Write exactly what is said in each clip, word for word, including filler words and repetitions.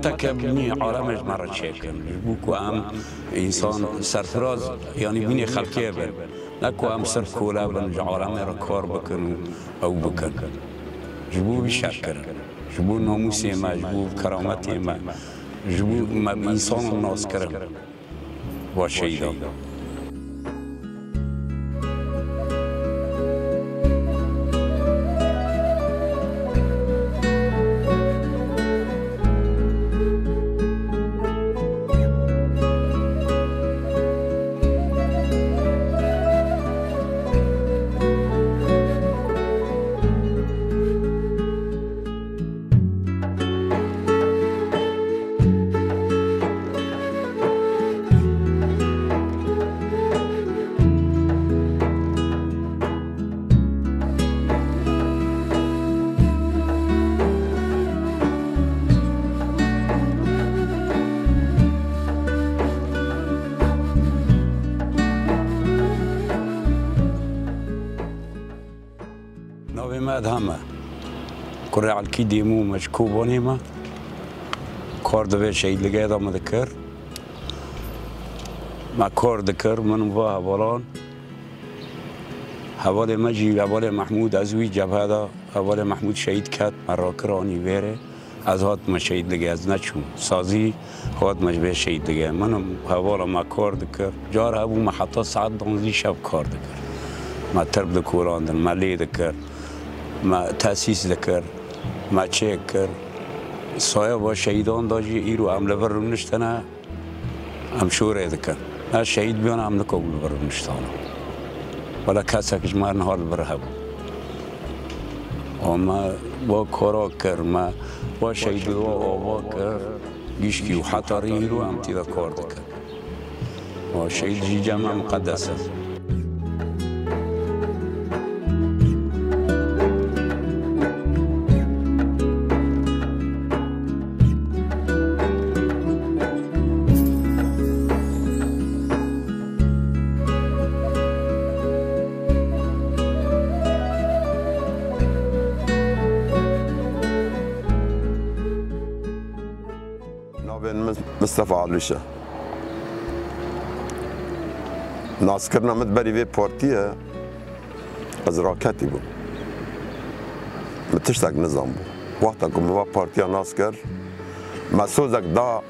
Teke bûnî alemê ji me re çêkin. Ji bo ku em însan serfiraz, yanî bûnê xelkê bin. Ne ku em sirf kole bin, ji alemê re kar bikin û ew bikin. Ji bo wî şer kirin. Ji bo namûsê me, ji bo kerametê me, ji bo me bi însan nas kirin. Va şehîdan. Navê me Edhem e. Kurê Elkî Dêmû me ji Kobanê me. Kar di vê şehîdligehê de me dikir. Me kar dikir, min û va hevalan. Hevalê me jî, hevalê Mehmûd, ez wî cebhe de, hevalê Mehmûd şehîd ket, me rakir anî vêrê. Ez hatime şehîdligê, ez neçûm. Sazî hatime ji vê şehîdligê. Min û hevala me kar dikir. Car hebû me heta saet duwazdeh şev kar dikir. Me tirp dikolandin, me lê dikir, me tesîs dikir, me çêk kir. Saya va şehîdan da jî îro em li vir rûniştine. Em şûrê dikin. Ne şehîd biyana em nikobû li vir niştana. Wele kesek ji me niha li vir hebû. Û me wa kora kir, me wa şehîd wa ava kir. Gişkî û heta rî hîro em tî de kar dikin. Wa şehîd jî cem me miqedes e. Navê min Mistefa Alûş e. Naskirina min berî vê partiyê ez raketî bûm. Min tiştek nizanbû. Wexta ku min va partiya nas kir, me sozek da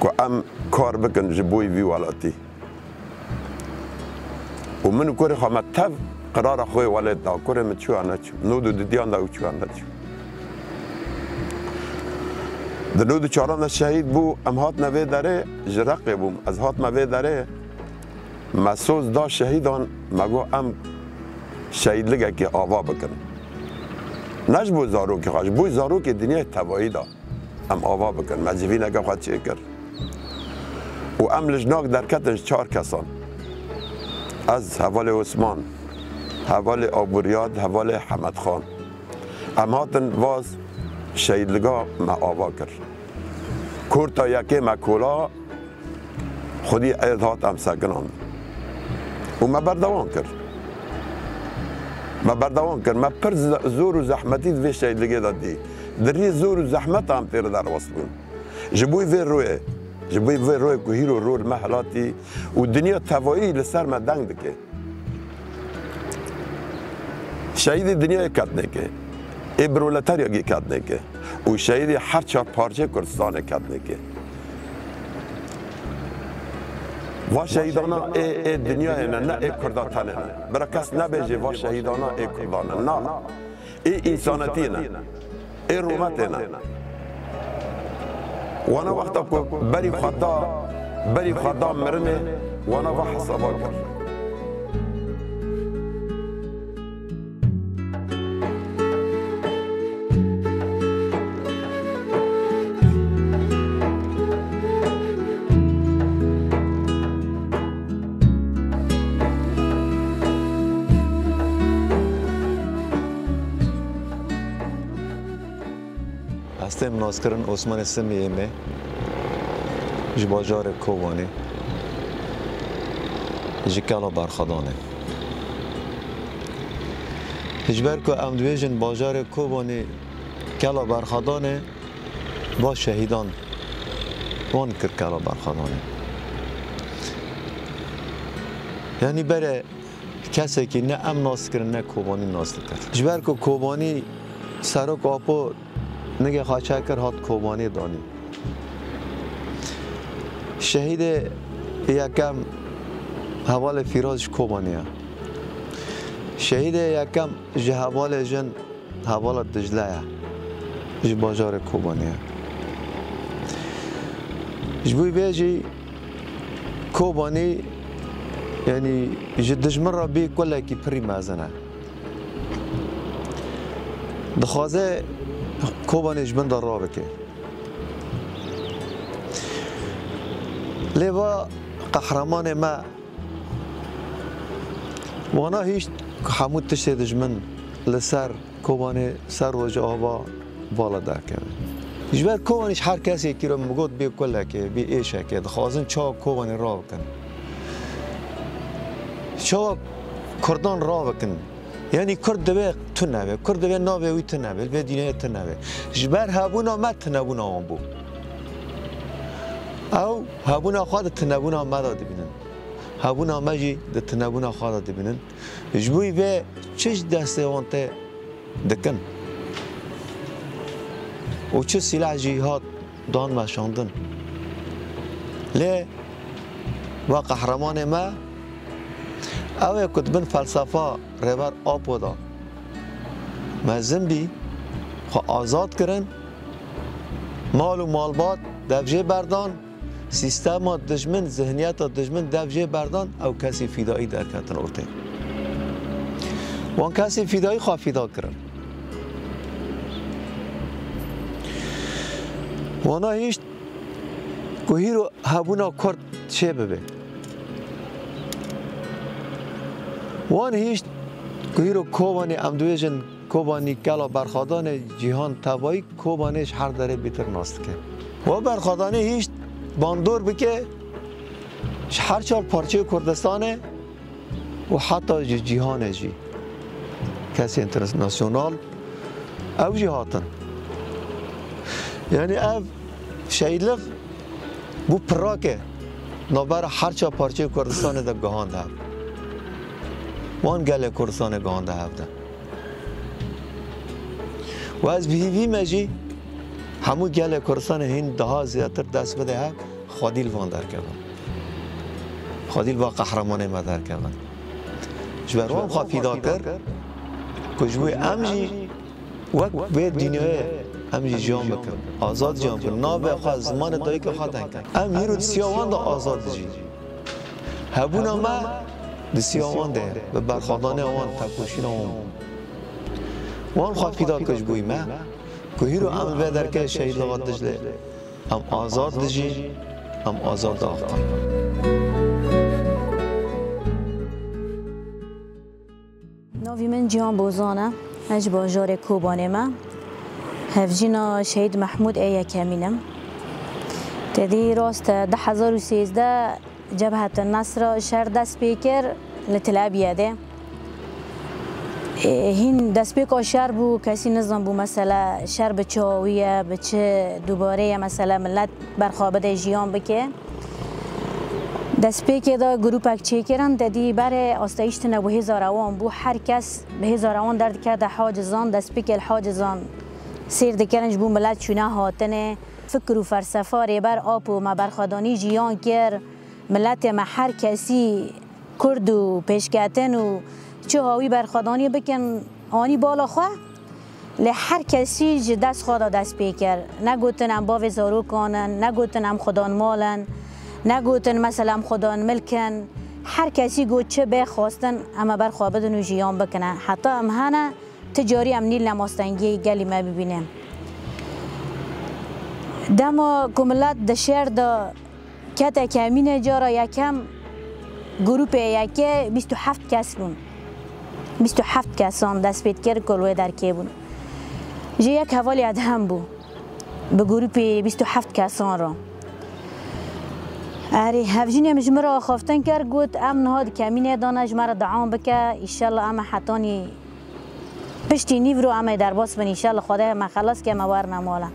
ku em kar bikin ji bo vî welatî. Û min û kurê xwe me tev qirara xwe welêt da. Kurê min çûya neçû. Nod û didiyan da û çûya neçû. Di nod û çaran de şehîd bû, em hatine vê derê, ji Reqê bûm. Ez hatime vê derê, me soz da şehîdan, me got em şehîdligekê ava bikin. Ne ji bo zarokê xwe, ji bo zarokê dinyayê tevayî da. Em ava bikin. Me civîneke xwe çêkir. Û em li jinak derketin ji çar kesan. Ez, hevalê Osman, hevalê Aburiyad, hevalê Hemedxan. Em hatin vaz şehîdliga me ava kir. Kurta yekê me kola, Xwedî êd hat em sekinandin. Û me berdewam kir. Me berdewam kir. Me pir ze-, zor û zehmetî di vê şehîdligê de dî. Di rî zor û zehmet em têr derbas bûn. Ji bo vê royê, ji bo vê royê ku hîro rol me hilatî û dinya tevayî li ser me deng dike. Şehîdê dinyayê ketnêke, ê proletarya gê ketnêke û şehîdê her çar parçeyê Kurdistanê ketnêke. Va şehîdana ê, ê dinyayê ne, ne ê Kurda tenê ne. Bira kes nebêje va şehîdana ê Kurda ne. Na. Ê însanetiyê ne. Ê rûmetê ne. Wana wexta ku berî xwe da, berî xwe da mirinê, wana va hesaba kir. Ez tên naskirin Osmanê Simiyê me, ji bajarê Kobanê, ji Kela Berxedanê. Ji ber ku em dibêjin bajarê Kobanê Kela Berxadanê va şehîdan wan kir kela Berxadanê. Yanî berê kesekî ne em nas dikirin ne Kobanî nas dikir. Ji ber ku Kobanî serok Apo nigê xwe çekir hat Kobaniyê danî. Şehîdê yekem hevalê Fîroz ji Kobanî ye. Şehîdê yekem ji hevalê jin hevala Dicle ye. Ji bajarê Kobanî ye. Ji bo vê jî Kobanî, yanî ji dijmin re bî kulekî pirî mezin e. Dixwaze Kobanê ji bin de rabike. Lê va qehremanê me wana hîşt ku hemû tiştê dijmin li ser Kobanê ser rojê ava vala derkeve. Ji ber Kobanê ji her kesê kiro min got bê kulekê, bê êşekê, dixwazin çawa Kobanê rabikin. Çawa Kurdan rabikin. Yanî Kurd divê tune be, Kurd divê navê wî tune be, li vê dinyayê tune be. Ji ber hebûna me tunebûna wan bû. Ew hebûna xwe di tunebûna me de dibînin. Hebûna me jî di tunebûna xwe de dibînin. Ji bo vê çi ji destê wan tê dikin? Û çi sîleh jî hat dan meşandin. Lê va qehremanê me, ew ê ku di bin felsefa Rêber Apo de mezin bî, xwe azad kirin, mal û malbat dev jê berdan, sîstema dijmin, zihniyeta dijmin dev jê berdan, ew kesî fîdayî derketin ortê. Wan kesî fîdayî xwe fîda kirin. Wana hîşt ku hîro hebûna Kurd çê bibe. Wan hîşt ku hîro Kobanî em dibêjin, Kobanî kela berxwedanê cîhan tevayî Kobanê ji her derê bêtir nas dike. Wa berxwedanê hîşt bandor bike ji her çar parçeyê Kurdistanê û heta ji cîhanê jî kesê întêrnasyonal ew jî hatin. Yanî ev şehîdlik bû pirake navbera her çar parçeyê Kurdistanê de gihand hev. Wan gelê Kurdistanê gihande hev de. Û ez bi hîvî me jî hemû gelê Kurdistanê hîn daha zêdetir dest bide hev, xwedî li van derkevin. Xwedî li va qehremanê me derkevin. Ji ber wan xwe fîda kir ku ji bo em jî wek vê dinyayê em jî jiyan bikin. Azad jiyan bikin. Navê xwe, zimanê dayika xwe deng kin. Em hîro di siya wan de azad dijîn. Hebûna me di siya wan de ye, bi berxwedaniya wan, tekoşîna wan bû. Wan xwe fîda kir ji bo me, ku hîro em li vê derkê şehîd li Diclê, em azad dijîn, em azad diaxivin. Navî min Cihan Bozan e. Ez ji bajarê Kobanê me. Hevjîna Şehîd Mehmûd ê yekemîn im. Tedî rast e, du hezar û sêzdeh Cebhet Nesra şer dest pê kir li Til Ebiyedê. Ê, hîn destpêka şer bû, kesî nizanbû mesela şer bi çi awî ye, bi çi dubare ye, mesela millet berxwe bide jiyan bike. Destpêkê de grûpek çêkirin, te dî berê asteyîş tune bû, hêza rewan bû, her kes bi hêza rewan derdikete hacizan, destpêkê li hacizan sêr dikirin, ji bo milet çûne hatinê. Fikir û felsefa Rêber Apo me berxwedanî jiyan kir, miletê me her kesî kurd û pêşketin û çi hawî berxwedanî bikin, anî bala xwe. Lê her kesî ji dest xwe de dest pê kir. Negotin em bavê zarokan in, negotin em xudanmal in, negotin mesela em xudanmilk in. Her kesî got çi bê xwestin em ê ber xwe bidin û jiyan bikine. Heta em hene ti carî em nîl nemastengiyê gelî me bibîne. Dema ku milet di şer de kete kemîne, cara yekem grûpê yekê bîst û heft kes bûn. Bîst û heft kesan dest pê dikir ku li wê derkê bûn. Jê yek hevalê Edhem bû. Bi grûpê bîst û heft kesan re. Erê, hevjînê min ji min re axaftin kir, got, em niha di kemînê de ne, ji me re dua bike, îşellah em ê hetanî Piştî nîvro em ê derbas bin, înşallah Xwedê me xelas ke me werine mala.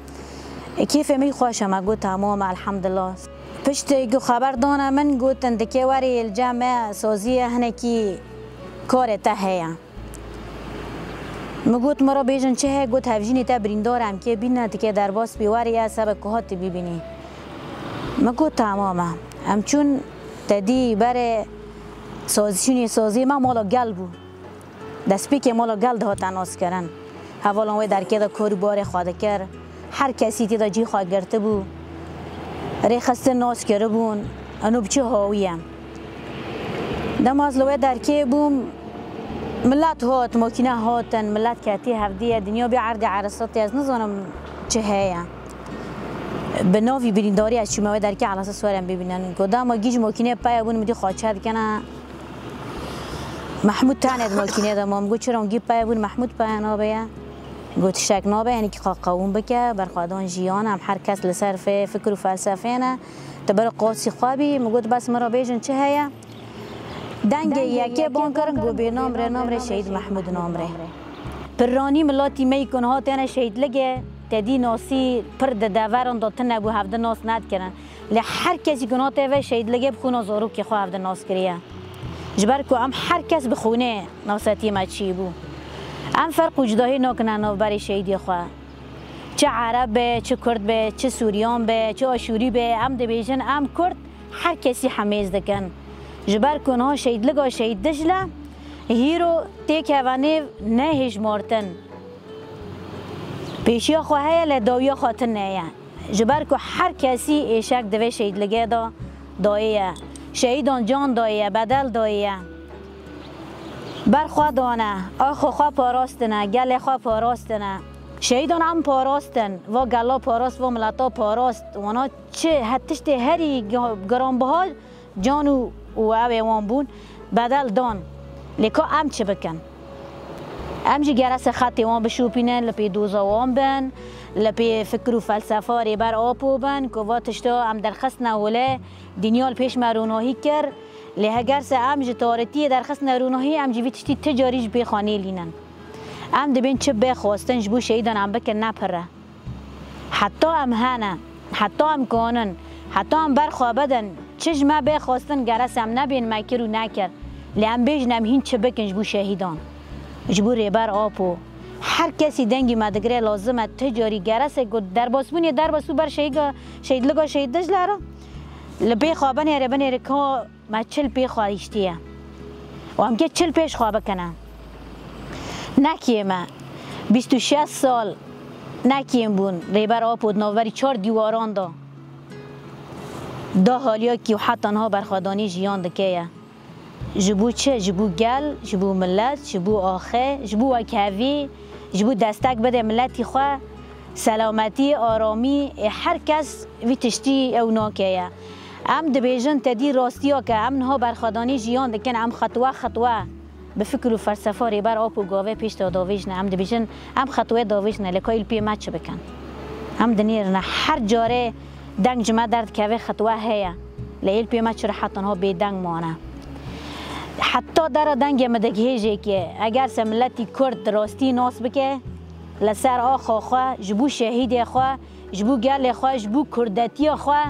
Kêfê min xweş e, me got, "Tamam e, elhamdulillah." Piştî ku xeber dane min, gotin, "Dikê werê li cem me saziyê hinekî karê te heye." Min got, "Min re bêjin çi heye?" Got, "Hevjînê te birîndar e, em kê bîne, dikê derbas bî, werê ye, sebe ku hatî bibînî." Min got, "Tamam e." Em çûn, te dî berê sazî, şûnê saziyê me mala gel bû. Destpêkê mala gel dihate naskirin. Hevalan wê derkê de kar û barê xwe dikir. Her kesî tê de cî xwe girtibû. Rêxistin nas kiribûn. Eno bi çi hawî ye? Dema ez li wê derkê bûm, milet hat, makîne hatin, milet ketî hevdî ye, dinya bê erdê eresatê, ez nizanim çi heye. Bi navî birîndarî ez çûme wê derkê, elesas werin bibînin. Ku dema gîj makînê peye bûn, min dî xwe çe dikene. Mehmûd tenê di makînê de ma. Min got, "Çira hûn gî peye bûn, Mehmûd peye nabe ye?" Got, "Tiştek nabe, yanî kî qaqewûn bike, berxwedan jiyan, em her kes li ser fê, fikir û felsefê ne. Tu bere qasî xwe bî." Min got, "Bes min re bêjin çi heye?" Dengê yekê ban kirin, got, "Bê namre, namre Şehîd Mehmûd namre." Piranî milatî me yî ku niha têne şehîdligê, te dî nasî pir di deveran de tune bû, hevdi nas nedikirin. Lê her kesî ku niha tê ve şehîdligê bi xûna zarokê xwe hevdi nas kiriye. Ji ber ku em her kes bi xûnê nasetî me çî bû. Em ferq û cudahî nakine navberê şehîdê xwe. Çi Ereb be, çi Kurd be, çi Sûriyan be, çi Aşûrî be, em dibêjin, em Kurd her kesî hemêz dikin. Ji ber ku niha şehîdliga Şehîd Dicle hîro têkeve nêv nehêjmartin. Pêşiya xwe heye, lê dawiya xwe tune ye. Ji ber ku her kesî êşek di vê şehîdligê de daye ye. Şehîdan can daye ye, bedel daye ye. Berxwe dane, axo xwe parastine, gelê xwe parastine. Şehîdan em parastin, va gela parast, va mileta parast. Wana çi, he tiştê herî gi-, giranbiha can û, û ew ê wan bûn, bedel dan. Lê ka em çi bikin? Em jî gerese xetê wan bişopînin, li pê doza wan bin, li pê fikir û felsefa Rêber Apo bin, ku va tişta em derxistine hole, dinya li pêş me ronahî kir. Lê heger se em ji tarîtiyê derxistine ronahî, em jî vî tiştî ti carî ji pê xwe nêlînin. Em dibên çi bê xwestin ji bo şehîdan em bikin ne pir e. Heta em hene, heta em kanin, heta em berxwe bidin, çi ji me bê xwestin, gerese em nebên me kir û nekir. Lê em bêjin, em hîn çi bikin ji bo şehîdan, ji bo Rêber Apo. Her kesî dengî me digire, lazim e ti carî gerese ku derbasbûnê derbas û ber şehîga, şehîdliga Şehîd Dicle re li pê xwe binêre, binêre ka me çil pê xwe hiştiye. Û em kê çil pêş xwe bikine. Ne kêm e. Bîst û şeş sal ne kêm bûn. Rêber Apo di navberî çar dîwaran de da haliyakî û heta niha berxwedanî jiyan dike ye. Ji bo çi? Ji bo gel, ji bo milet, ji bo axê, ji bo wekhevî, ji bo destek bide miletî xwe, selametî, aramî, ê her kes vî tiştî ew nake ye. Em dibêjin te dî rastiya ke em niha berxwedanî jiyan dikin, em xetwe xetwe bi fikir û felsefa Rêber Apo gavê pêş de davêjine. Em dibêjin em xetwê davêjine, lê ka îl pê me çi bikin? Em dinêrine her carê deng ji me derdikeve, xetwe heye. Lê îl pê me çi re heta niha bêdeng mane? Heta dera dengê min digihêjê ke, eger se miletî Kurd rastî nas bike, li ser axa xwe, ji bo şehîdê xwe, ji bo gelê xwe, ji bo kurdetiya xwe,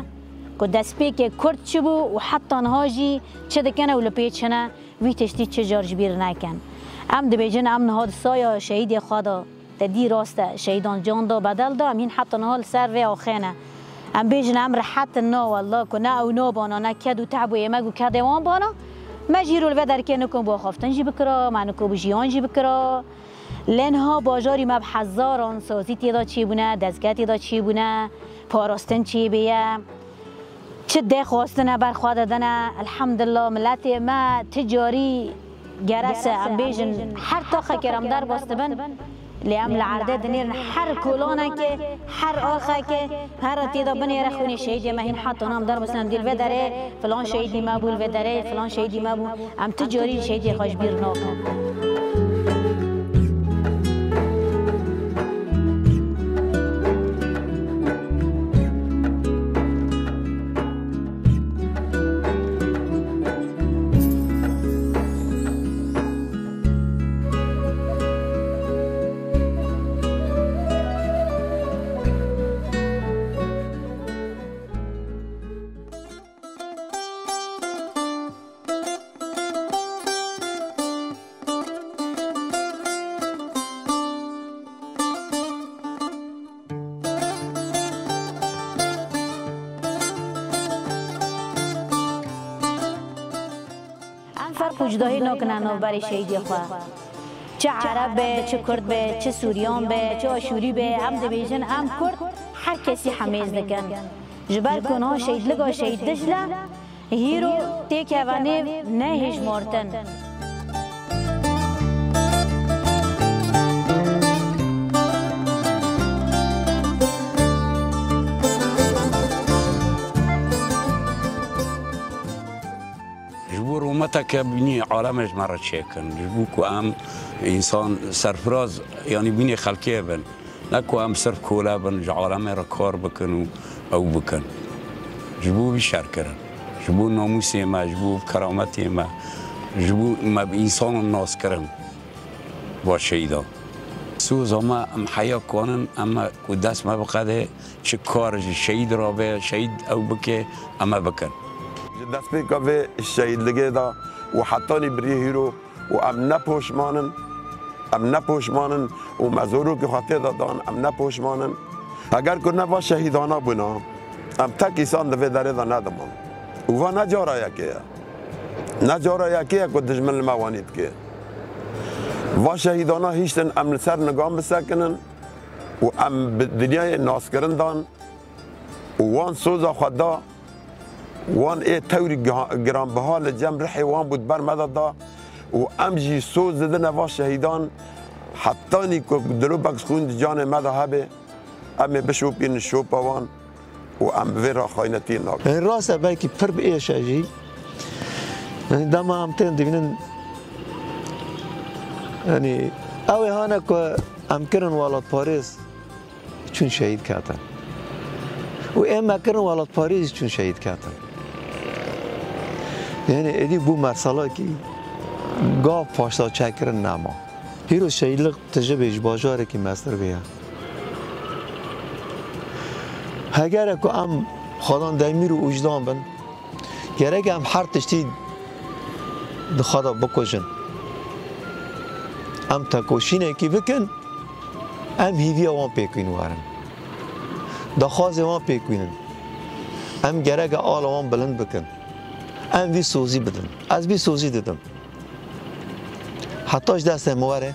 ku destpêkê Kurd çi bû û heta niha jî çi dikin ew li pê çine, vî tiştî çi car ji bîr nekin. Em dibêjin, em niha di saya şehîdê xwe de, te dî rast e, şehîdan can da, bedel da, em hîn heta niha li ser vê axê ne. Em bêjin, em rehet in, na wella, ku ne ew nabana, ne ked û tehb û êmek û kedê wan bana, me jî îro li vê derkê nikum bo axaftin jî bikira, me nikum bo jiyan jî bikira. Lê niha bajarî me bi hezaran sazî tê de çêbûne, dezge tê de çêbûne, parastin çêbûye. Çi dê xwestine ber xwe didine, elhamdulillah, miletê me ti carî gerese em bêjin, her taxekê re em derbas dibin. Lê em li erdê dinêrin her kolanekê, her axekê, her tê de binêre xwînê şehîdê me hîn heta niha em derbas in, em dî li vê derê filan şehîdî me bû, li vê derê filan şehîdî me bû. Em ti carî şehîdê xwe ji bîr nakin. Dahî nakine navberê şehîdê xwe. Çi Ereb be, çi Kurd be, çi Sûriyan be, çi Aşûrî be, em dibêjin, em Kurd her kesî hemêz dikin. Ji ber ku niha şehîdliga Şehîd Dicle hîro têkeve nêv nehêjmartin. Ji bo rûmeteke bînî alemê ji me re çêkin. Ji bo ku em însan serfiraz, yanî bînê xelkê bin. Ne ku em sirf kole bin, ji alemê re kar bikin û ew bikin. Ji bo vî şer kirin. Ji bo namûsê me, ji bo kerametê me, ji bo me bi însanan nas kirin. Va şehîdan. Soza me, em heya kanin, em ku dest me biqede, çi kar ji şehîd re be, şehîd ew bike, em ê bikin. Ji destpêka vê şehîdligê de û hetanî birî hîro û em ne poşman in, em ne poşman in û me zorokê xwe tê de dan, em ne poşman in. Heger ku ne va şehîdana bûna, em tek îsan di vê derê de nediman. Û va ne cara yekê ye. Ne cara yekê ye ku dijmin li me wanî dike. Va şehîdana hiştin em li ser nigan bisekinin û em bi dinyayê naskirin dan û wan soza xwe da, wan ê tewrî giha-, giranbiha li cem rihê wan bû di ber me de da û em jî soz didine va şehîdan hetanî ku dilopek xwîn di canê me de hebe, em ê bişopînin şopa wan. Û em bi vê re xaynetiyê nakin. Rast e, belkî pir bi êş e jî. Yanî dema em tên dibînin, yanî ew ê hane ku em kirin welatparêz, çûn şehîd ketin. Û ê me kirin welatparêz jî çûn şehîd ketin. Yanî êdî bû mersalekî gav paşta çêkirin nema. Hîro şehîdlik tije bê ji bajarekî mestir bê ya. Heger e ku em xwedan demîr û wijdan bin, gerek em her tiştî di xwe de bikujin. Em tekoşînekî bikin, em hîviya wan pêk wîn werin. Daxwazê wan pêk wînin. Em gerek e ala wan bilind bikin. Em vî sozî bidin. Ez vî sozî didim. Heta ji destê min were,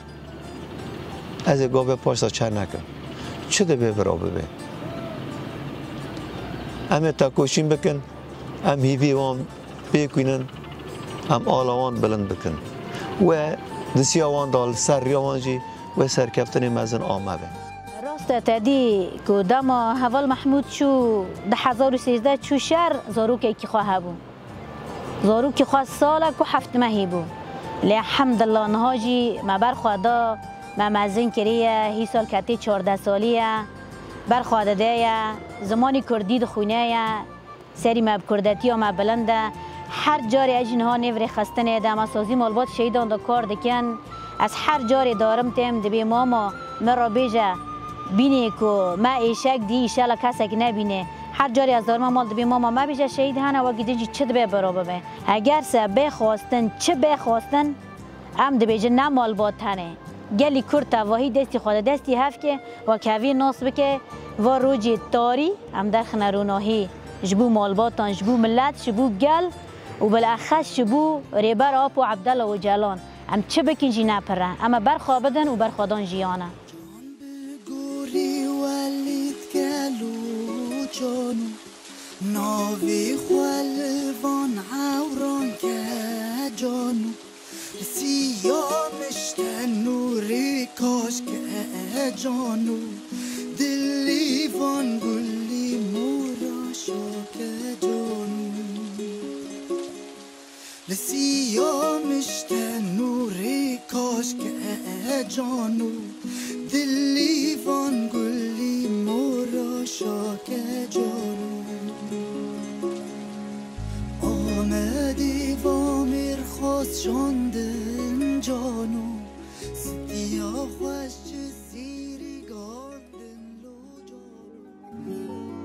ez ê gavê paşta çer nekim. Çi dibe bira bibe. Em ê tekoşîn bikin, em hîvî wan pêk wînin, em ala wan bilind bikin. We disiya wan da li ser riya wan jî we serkeftinê mezin ame be. Rast e, te dî ku dema Heval Mehmûd çû, du hezar û sêzdeh çû şer, zarokekî xwe hebû. Zarokî xwe salek û heft mehî bû. Lê hemdillah niha jî me ber xwe da, me mezin kiriye, hîsal ketê çardeh salî ye, ber xwe dide ye, zimanî kurdî dixwîne ye, serî me bi kurdetiya me bilind e. Her carê ez jî niha nêv rêxistinê de, me sazî malbat şehîdan de kar dikin. Ez her carê darim têm dibê mama, min re bêje, bînê ku me êşek dî, îşela kesek nebîne. Her carê ez darime mal dibê mama, me bêje şehîd hene, wekî din jî çi dibe bira bibe. Heger se bê xwestin, çi bê xwestin, em dibêjin ne malbat hene. Gelî Kurd tevahî destî xwe de destî hevke, wek hevî nas bike, va rojê tarî em derxine ronahî ji bo malbatan, ji bo milet, ji bo gel û bilexes ji bo Rêber Apo, Ebdela Ocalan. Em çi bikin jî ne pir e. Em ê ber xwe bidin û berxwedan jiyan e. Can bi gorî welî dike lo cano, navê xwe li van ewran ke cano. Li Siyam işte nûrê kaş ke cano, dilî van gulî mora şake cano. Li Siyam işte nûrê kaşke cano, dilî van gulî mora şake cano. Amedê va mêrxas şandin cano, sidiya xweş ji sîrî gandin lo cano.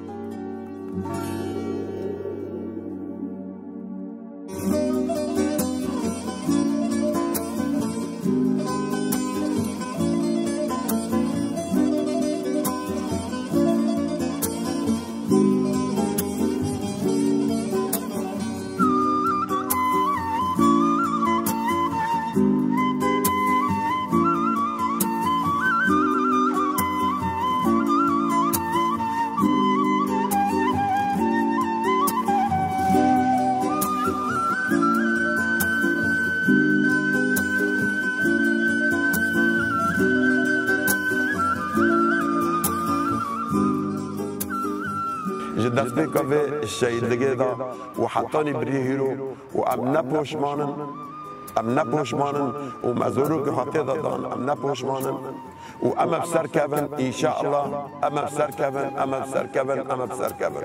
Ji destpêka vê şehîdligê de û hetanî birî hîro û em ne poşman in, em ne poşman in û mezorokê xwe tê de dan, em ne poşman in û em ev ser kevin, înşeallah, em ev ser kevin, em ev ser kevin, em ev ser kevin.